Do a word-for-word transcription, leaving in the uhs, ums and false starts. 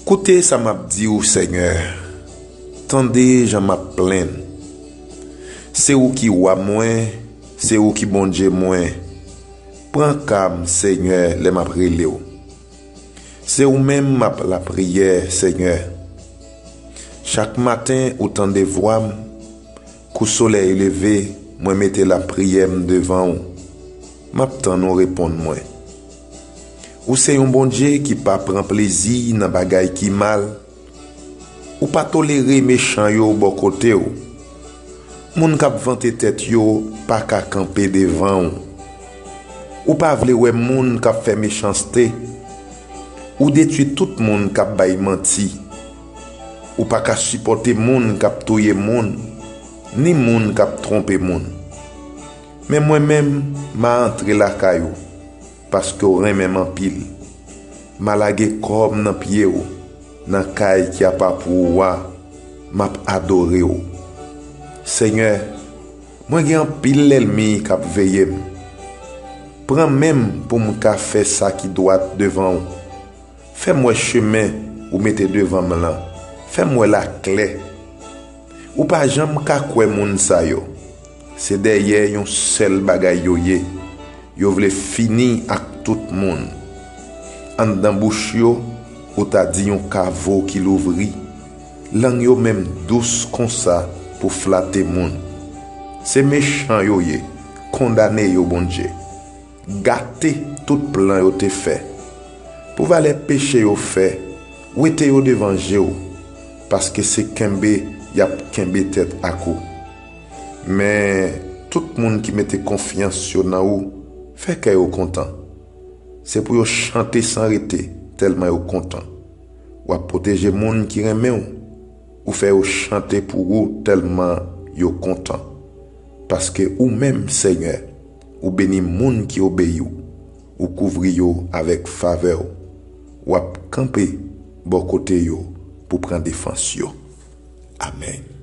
Koute sa m ap di w, Senyè. Tande jan m ap plenn. Se ou ki wa mwen, se ou ki Bondye mwen. Pran ka m, Senyè, lè m ap rele w. Se ou menm m ap lapriyè, Senyè. Chak maten, ou tande vwa m. Kou solèy leve, mwen mete lapriyè m devan w. M ap tann ou reponn mwen. Ou se yon Bondye ki pa pran plezi nan bagay ki mal. Ou pa tolere mechan yo bò kote w. Moun k ap vante tèt yo pa ka kanpe devan w. Ou pa vle wè moun k ap fè mechanste. Ou detwi tout moun k ap bay manti. Ou pa ka sipòte moun k ap touye moun, ni moun k ap twonpe moun. Men mwen menm, m a antre lakay ou, paske w renmen m anpil. M a lage kò m nan pye w, nan kay ki apa pou ou a, m ap adore w. Senyè, mwen gen anpil lènmi k ap veye m. Pran men m pou m ka fè sa ki dwat devan w. Fè m wè chemen ou mete devan m lan. Fè m wè l aklè. Ou pa janm ka kwè moun sa yo. Se dèyè yon sèl bagay yo ye. Yo vle fini ak tout moun. Anndan bouch yo, ou ta di yon kavo ki louvri. Lang yo menm dous konsa pou flate moun. Se mechan yo ye. Kondane yo, Bondye. Gate tout plan yo te fè. Pou valè peche yo fè, wete yo devan je w, paske se kenbe y ap kenbe tèt ak ou. Men, tout moun ki mete konfyans yo nan ou, fè kè yo kontan. Se pou yo chante san rete, tèlman yo kontan. W ap pwoteje moun ki renmen w. Ou fè yo chante pou ou tèlman yo kontan. Paske ou menm, Senyè, ou beni moun ki obeyi w. Ou kouvri yo avèk favè w. W ap kanpe bò kote yo pou pran defans yo. Amèn.